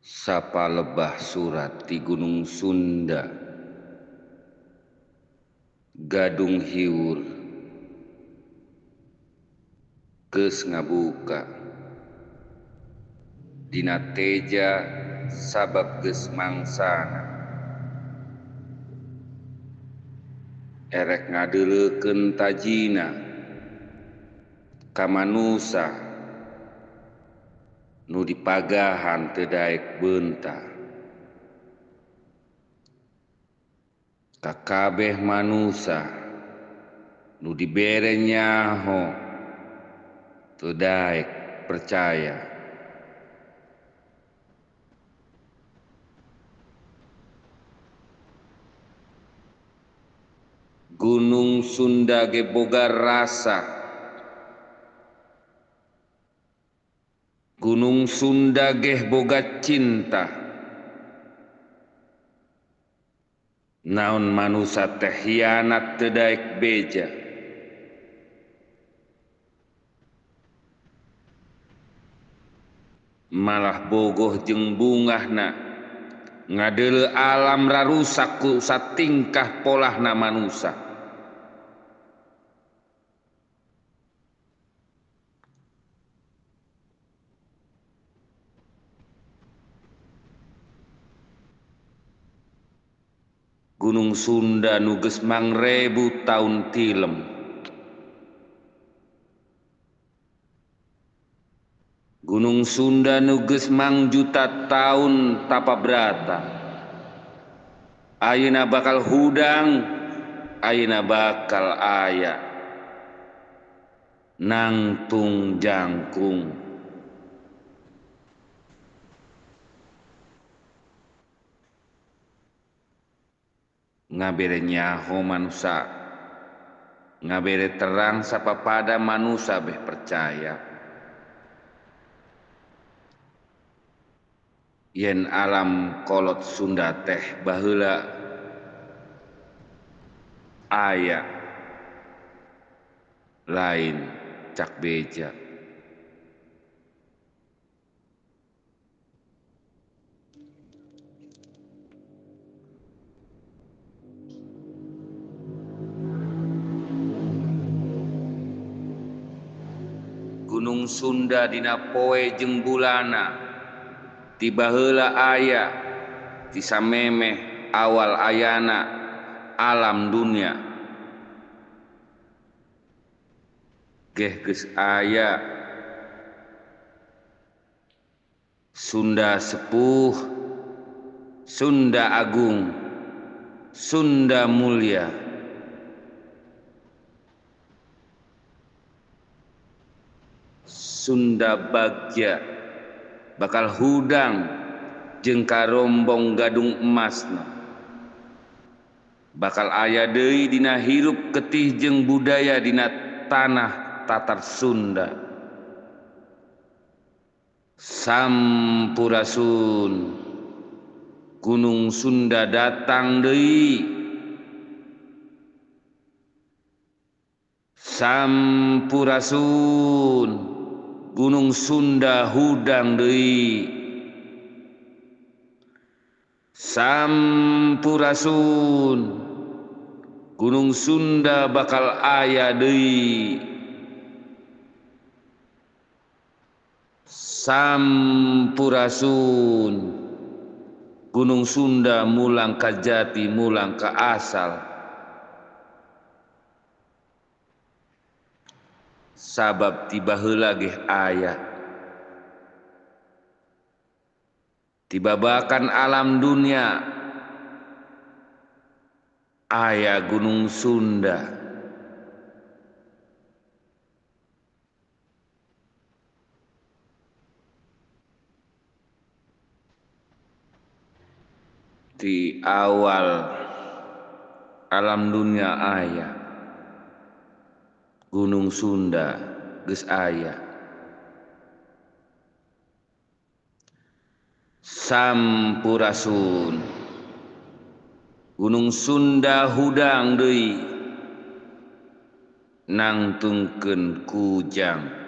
Sapalebah surat ti Gunung Sunda, gadung hiwur geus ngabuka dina teja sabab geus mangsana, erek ngadeuleukeun tajina ka manusa nu dipagahan teu daek beunta. Kakabeh manusa nu dibere nyaho teu daek percaya. Gunung Sunda ge boga rasa, Gunung Sunda geh boga cinta. Naon manusa teh hianat teu daek beja. Malah bogoh jeung bungahna ngadeuleu alam rarusak ku satingkah polahna manusa. Gunung Sunda nu geus mangrebu taun tilem, Gunung Sunda nu geus mangjuta taun tapabrata, ayeuna bakal hudang, ayeuna bakal aya nangtung jangkung. Ngabere nyaho manusa, ngabere terang sapapada manusa beh percaya. Yen alam kolot Sunda teh baheula aya lain cak beja. Gunung Sunda dina poe jeung bulana ti baheula aya ti samemeh awal ayana alam dunia geh geus aya. Sunda sepuh, Sunda agung, Sunda mulia. Sunda bagja bakal hudang jeung karombong gadung emasna, bakal aya deui dina hirup ketih jeung budaya dina tanah tatar Sunda. Sampurasun, Gunung Sunda datang deui. Sampurasun, Gunung Sunda hudang deui. Sampurasun, Gunung Sunda bakal aya deui. Sampurasun, Gunung Sunda mulang ka jati, mulang ka asal. Sabab ti baheula geh aya, tibabakan alam dunia aya Gunung Sunda. Di awal alam dunia aya Gunung Sunda geus aya. Sampurasun, Gunung Sunda hudang deui nangtungkeun kujang.